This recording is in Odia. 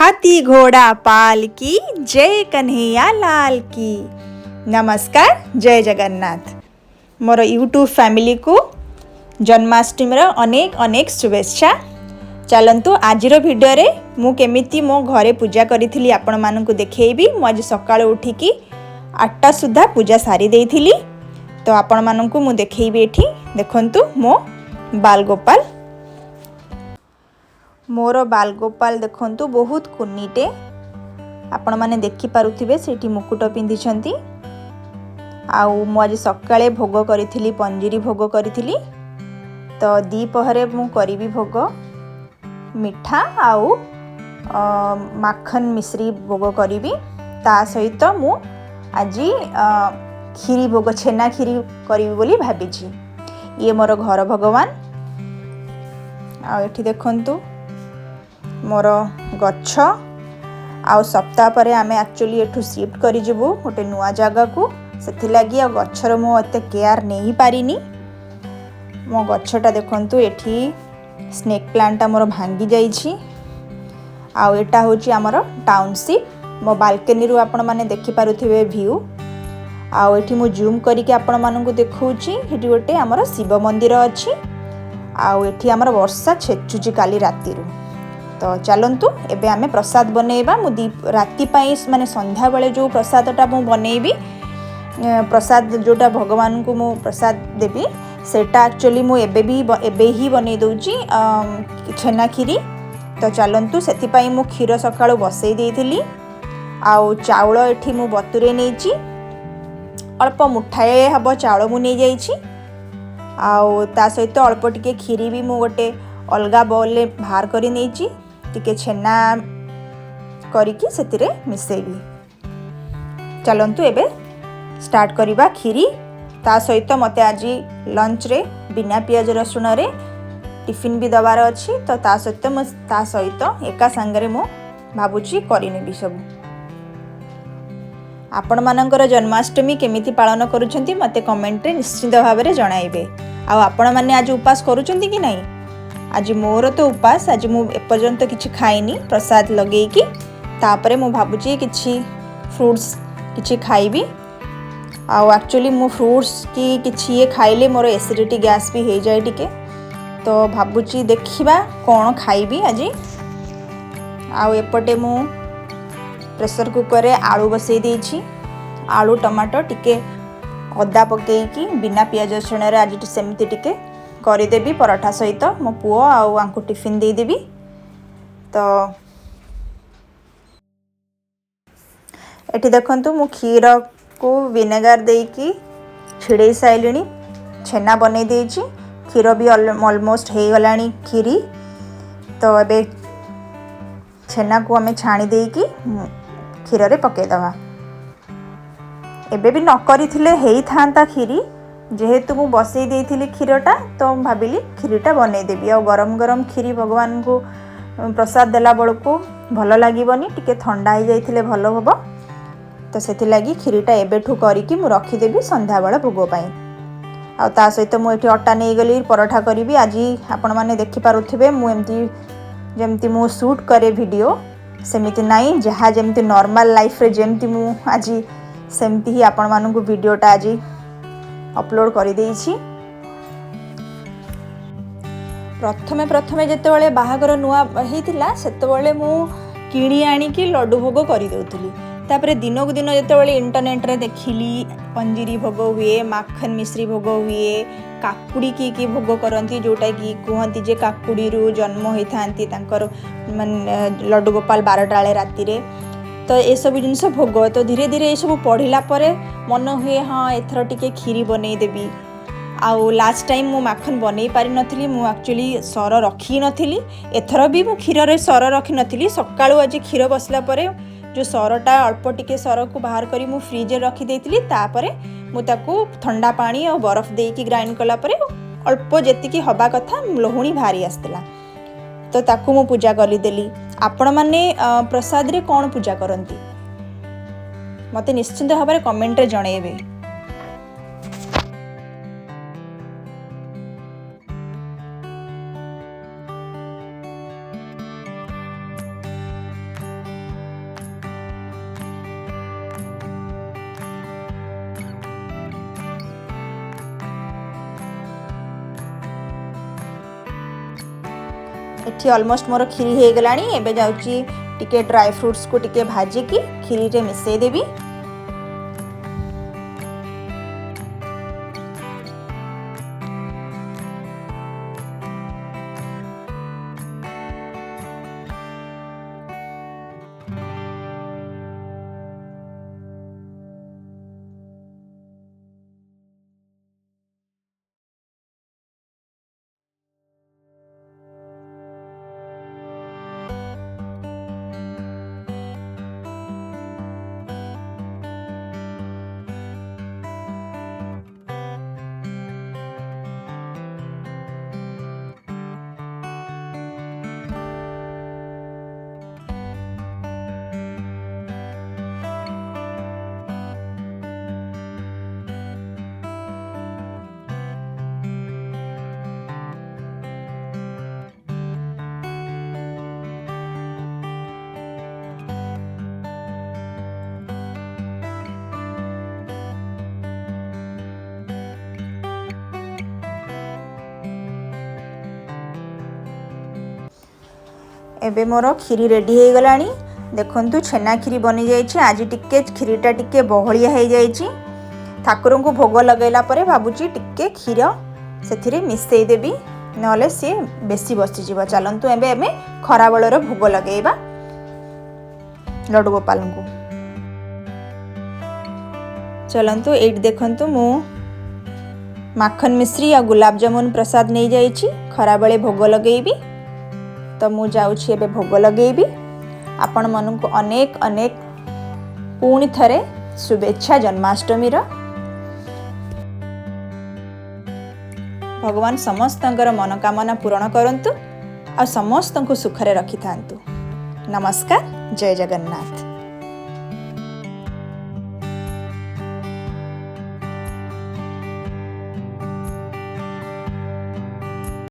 हाथी घोड़ा पाल की जय, कन्हैया लाल की। ନମସ୍କାର, ଜୟ ଜଗନ୍ନାଥ। ମୋର ୟୁଟ୍ୟୁବ୍ ଫ୍ୟାମିଲିକୁ ଜନ୍ମାଷ୍ଟମୀର ଅନେକ ଅନେକ ଶୁଭେଚ୍ଛା। ଚାଲନ୍ତୁ, ଆଜିର ଭିଡ଼ିଓରେ ମୁଁ କେମିତି ମୋ ଘରେ ପୂଜା କରିଥିଲି ଆପଣମାନଙ୍କୁ ଦେଖେଇବି। ମୁଁ ଆଜି ସକାଳୁ ଉଠିକି 8ଟା ସୁଦ୍ଧା ପୂଜା ସାରି ଦେଇଥିଲି, ତ ଆପଣମାନଙ୍କୁ ମୁଁ ଦେଖେଇବି। ଏଠି ଦେଖନ୍ତୁ ମୋ ବାଲଗୋପାଲ। ମୋର ବାଲଗୋପାଲ ଦେଖନ୍ତୁ, ବହୁତ କୁନିଟେ। ଆପଣମାନେ ଦେଖିପାରୁଥିବେ, ସେଇଠି ମୁକୁଟ ପିନ୍ଧିଛନ୍ତି। ଆଉ ମୁଁ ଆଜି ସକାଳେ ଭୋଗ କରିଥିଲି, ପଞ୍ଜିରି ଭୋଗ କରିଥିଲି। ତ ଦ୍ୱିପହରେ ମୁଁ କରିବି ଭୋଗ ମିଠା ଆଉ ମାଖନ ମିଶ୍ରି ଭୋଗ କରିବି। ତା ସହିତ ମୁଁ ଆଜି କ୍ଷୀରି ଭୋଗ, ଛେନା କ୍ଷୀରି କରିବି ବୋଲି ଭାବିଛି। ଇଏ ମୋର ଘର ଭଗବାନ। ଆଉ ଏଠି ଦେଖନ୍ତୁ ମୋର ଗଛ। ଆଉ ସପ୍ତାହ ପରେ ଆମେ ଆକ୍ଚୁଆଲି ଏଠୁ ସିଫ୍ଟ କରିଯିବୁ ଗୋଟେ ନୂଆ ଜାଗାକୁ, ସେଥିଲାଗି ଆଉ ଗଛର ମୁଁ ଏତେ କେୟାର ନେଇପାରିନି। ମୋ ଗଛଟା ଦେଖନ୍ତୁ, ଏଠି ସ୍ନେକ୍ ପ୍ଲାଣ୍ଟଟା ମୋର ଭାଙ୍ଗି ଯାଇଛି। ଆଉ ଏଇଟା ହେଉଛି ଆମର ଟାଉନସିପ୍। ମୋ ବାଲକୋନିରୁ ଆପଣମାନେ ଦେଖିପାରୁଥିବେ ଭ୍ୟୁ। ଆଉ ଏଠି ମୁଁ ଜୁମ୍ କରିକି ଆପଣମାନଙ୍କୁ ଦେଖାଉଛି, ଏଠି ଗୋଟେ ଆମର ଶିବ ମନ୍ଦିର ଅଛି। ଆଉ ଏଠି ଆମର ବର୍ଷା ଛେଚୁଛି କାଲି ରାତିରୁ। ତ ଚାଲନ୍ତୁ, ଏବେ ଆମେ ପ୍ରସାଦ ବନେଇବା। ମୁଁ ଦି ରାତି ପାଇଁ, ମାନେ ସନ୍ଧ୍ୟାବେଳେ ଯେଉଁ ପ୍ରସାଦଟା ମୁଁ ବନେଇବି, ପ୍ରସାଦ ଯେଉଁଟା ଭଗବାନଙ୍କୁ ମୁଁ ପ୍ରସାଦ ଦେବି, ସେଇଟା ଆକ୍ଚୁଆଲି ମୁଁ ଏବେ ବି ଏବେ ହିଁ ବନେଇ ଦେଉଛି, ଛେନା କ୍ଷୀରି। ତ ଚାଲନ୍ତୁ, ସେଥିପାଇଁ ମୁଁ କ୍ଷୀର ସକାଳୁ ବସେଇ ଦେଇଥିଲି। ଆଉ ଚାଉଳ ଏଠି ମୁଁ ବତୁରେଇ ନେଇଛି, ଅଳ୍ପ ମୁଠାଏ ହେବ ଚାଉଳ ମୁଁ ନେଇଯାଇଛି। ଆଉ ତା ସହିତ ଅଳ୍ପ ଟିକେ କ୍ଷୀରି ବି ମୁଁ ଗୋଟେ ଅଲଗା ବଉଲରେ ବାହାର କରି ନେଇଛି, ଟିକେ ଛେନା କରିକି ସେଥିରେ ମିଶାଇବି। ଚାଲନ୍ତୁ, ଏବେ ଷ୍ଟାର୍ଟ କରିବା କ୍ଷୀରି। ତା ସହିତ ମୋତେ ଆଜି ଲଞ୍ଚରେ ବିନା ପିଆଜ ରସୁଣରେ ଟିଫିନ୍ ବି ଦେବାର ଅଛି, ତ ତା ସହିତ ମୁଁ ତା ସହିତ ଏକା ସାଙ୍ଗରେ ମୁଁ ଭାବୁଛି କରିନେବି ସବୁ। ଆପଣମାନଙ୍କର ଜନ୍ମାଷ୍ଟମୀ କେମିତି ପାଳନ କରୁଛନ୍ତି, ମୋତେ କମେଣ୍ଟରେ ନିଶ୍ଚିତ ଭାବରେ ଜଣାଇବେ। ଆଉ ଆପଣମାନେ ଆଜି ଉପାସ କରୁଛନ୍ତି କି ନାହିଁ? ଆଜି ମୋର ତ ଉପାସ, ଆଜି ମୁଁ ଏପର୍ଯ୍ୟନ୍ତ କିଛି ଖାଇନି। ପ୍ରସାଦ ଲଗେଇକି ତାପରେ ମୁଁ ଭାବୁଛି କିଛି ଫ୍ରୁଟ୍ସ କିଛି ଖାଇବି। ଆଉ ଆକ୍ଚୁଆଲି ମୁଁ ଫ୍ରୁଟ୍ସ କି କିଛି ଇଏ ଖାଇଲେ ମୋର ଏସିଡ଼ିଟି ଗ୍ୟାସ୍ ବି ହେଇଯାଏ ଟିକେ। ତ ଭାବୁଛି ଦେଖିବା କ'ଣ ଖାଇବି ଆଜି। ଆଉ ଏପଟେ ମୁଁ ପ୍ରେସର କୁକରରେ ଆଳୁ ବସେଇ ଦେଇଛି। ଆଳୁ, ଟମାଟୋ, ଟିକେ ଅଦା ପକେଇକି ବିନା ପିଆଜ ରସୁଣରେ ଆଜି ସେମିତି ଟିକେ କରିଦେବି। ପରଠା ସହିତ ମୋ ପୁଅ ଆଉ ଆଙ୍କୁ ଟିଫିନ୍ ଦେଇଦେବି। ତ ଏଠି ଦେଖନ୍ତୁ, ମୁଁ କ୍ଷୀରକୁ ଭିନେଗାର ଦେଇକି ଛିଡ଼େଇ ସାରିଲିଣି, ଛେନା ବନେଇ ଦେଇଛି। କ୍ଷୀର ବି ଅଲମୋଷ୍ଟ ହେଇଗଲାଣି କ୍ଷୀରି। ତ ଏବେ ଛେନାକୁ ଆମେ ଛାଣି ଦେଇକି କ୍ଷୀରରେ ପକାଇଦେବା। ଏବେ ବି ନ କରିଥିଲେ ହେଇଥାନ୍ତା କ୍ଷୀରି, ଯେହେତୁ ମୁଁ ବସେଇ ଦେଇଥିଲି କ୍ଷୀରଟା, ତ ମୁଁ ଭାବିଲି କ୍ଷୀରିଟା ବନେଇଦେବି। ଆଉ ଗରମ ଗରମ କ୍ଷୀରି ଭଗବାନଙ୍କୁ ପ୍ରସାଦ ଦେଲା ବେଳକୁ ଭଲ ଲାଗିବନି, ଟିକେ ଥଣ୍ଡା ହେଇଯାଇଥିଲେ ଭଲ ହେବ। ତ ସେଥିଲାଗି କ୍ଷୀରିଟା ଏବେଠୁ କରିକି ମୁଁ ରଖିଦେବି ସନ୍ଧ୍ୟାବେଳ ଭୋଗ ପାଇଁ। ଆଉ ତା ସହିତ ମୁଁ ଏଠି ଅଟା ନେଇଗଲି, ପରଠା କରିବି ଆଜି। ଆପଣମାନେ ଦେଖିପାରୁଥିବେ, ମୁଁ ଏମିତି ଯେମିତି ମୁଁ ସୁଟ୍ କରେ ଭିଡ଼ିଓ ସେମିତି ନାହିଁ, ଯାହା ଯେମିତି ନର୍ମାଲ ଲାଇଫ୍ରେ ଯେମିତି ମୁଁ ଆଜି ସେମିତି ହିଁ ଆପଣମାନଙ୍କୁ ଭିଡ଼ିଓଟା ଆଜି ଅପଲୋଡ଼ କରିଦେଇଛି। ପ୍ରଥମେ ପ୍ରଥମେ ଯେତେବେଳେ ବାହାଘର ନୂଆ ହେଇଥିଲା, ସେତେବେଳେ ମୁଁ କିଣି ଆଣିକି ଲଡ଼ୁ ଭୋଗ କରିଦେଉଥିଲି। ତାପରେ ଦିନକୁ ଦିନ ଯେତେବେଳେ ଇଣ୍ଟରନେଟ୍ରେ ଦେଖିଲି ପଞ୍ଜିରି ଭୋଗ ହୁଏ, ମାଖନ ମିଶ୍ରି ଭୋଗ ହୁଏ, କାକୁଡ଼ି କି କି ଭୋଗ କରନ୍ତି, ଯେଉଁଟାକି କୁହନ୍ତି ଯେ କାକୁଡ଼ିରୁ ଜନ୍ମ ହୋଇଥାନ୍ତି ତାଙ୍କର ମାନେ ଲଡ଼ୁ ଗୋପାଳ 12ଟା ବେଳେ ରାତିରେ, ତ ଏସବୁ ଜିନିଷ ଭୋଗ। ତ ଧୀରେ ଧୀରେ ଏସବୁ ପଢ଼ିଲା ପରେ ମନ ହୁଏ, ହଁ, ଏଥର ଟିକେ କ୍ଷୀରି ବନେଇଦେବି। ଆଉ ଲାଷ୍ଟ ଟାଇମ୍ ମୁଁ ମାଖନ ବନେଇ ପାରିନଥିଲି, ମୁଁ ଆକ୍ଚୁଆଲି ସର ରଖିନଥିଲି। ଏଥର ବି ମୁଁ କ୍ଷୀରରେ ସର ରଖିନଥିଲି। ସକାଳୁ ଆଜି କ୍ଷୀର ବସିଲା ପରେ ଯେଉଁ ସରଟା, ଅଳ୍ପ ଟିକେ ସରକୁ ବାହାର କରି ମୁଁ ଫ୍ରିଜରେ ରଖିଦେଇଥିଲି। ତାପରେ ମୁଁ ତାକୁ ଥଣ୍ଡା ପାଣି ଆଉ ବରଫ ଦେଇକି ଗ୍ରାଇଣ୍ଡ କଲା ପରେ ଅଳ୍ପ ଯେତିକି ହେବା କଥା ଲହୁଣୀ ବାହାରି ଆସିଥିଲା, ତ ତାକୁ ମୁଁ ପୂଜା କରିଦେଲି। ଆପଣମାନେ ପ୍ରସାଦରେ କ'ଣ ପୂଜା କରନ୍ତି, ମୋତେ ନିଶ୍ଚିନ୍ତ ଭାବରେ କମେଣ୍ଟରେ ଜଣାଇବେ। ଏଠି ଅଲମୋଷ୍ଟ ମୋର କ୍ଷୀରି ହେଇଗଲାଣି। ଏବେ ଯାଉଛି ଟିକେ ଡ୍ରାଏ ଫ୍ରୁଟ୍ସକୁ ଟିକେ ଭାଜିକି କ୍ଷୀରିରେ ମିଶାଇ ଦେବି। ଏବେ ମୋର କ୍ଷୀରି ରେଡ଼ି ହେଇଗଲାଣି। ଦେଖନ୍ତୁ, ଛେନା କ୍ଷୀରି ବନିଯାଇଛି। ଆଜି ଟିକେ କ୍ଷୀରିଟା ଟିକେ ବହଳିଆ ହେଇଯାଇଛି। ଠାକୁରଙ୍କୁ ଭୋଗ ଲଗାଇଲା ପରେ ଭାବୁଛି ଟିକେ କ୍ଷୀର ସେଥିରେ ମିଶାଇ ଦେବି, ନହେଲେ ସିଏ ବେଶୀ ବସିଯିବ। ଚାଲନ୍ତୁ, ଏବେ ଆମେ ଖରାବେଳର ଭୋଗ ଲଗାଇବା ଲଡ଼ୁ ଗୋପାଲଙ୍କୁ। ଚାଲନ୍ତୁ, ଏଇଠି ଦେଖନ୍ତୁ, ମୁଁ ମାଖନ ମିଶ୍ରି ଆଉ ଗୁଲାବଜାମୁନ ପ୍ରସାଦ ନେଇଯାଇଛି। ଖରାବେଳେ ଭୋଗ ଲଗେଇବି। ତ ମୁଁ ଯାଉଛି, ଏବେ ଭୋଗ ଲଗେଇବି। ଆପଣମାନଙ୍କୁ ଅନେକ ଅନେକ ପୁଣି ଥରେ ଶୁଭେଚ୍ଛା ଜନ୍ମାଷ୍ଟମୀର। ଭଗବାନ ସମସ୍ତଙ୍କର ମନୋକାମନା ପୂରଣ କରନ୍ତୁ ଆଉ ସମସ୍ତଙ୍କୁ ସୁଖରେ ରଖିଥାନ୍ତୁ। ନମସ୍କାର, ଜୟ ଜଗନ୍ନାଥ।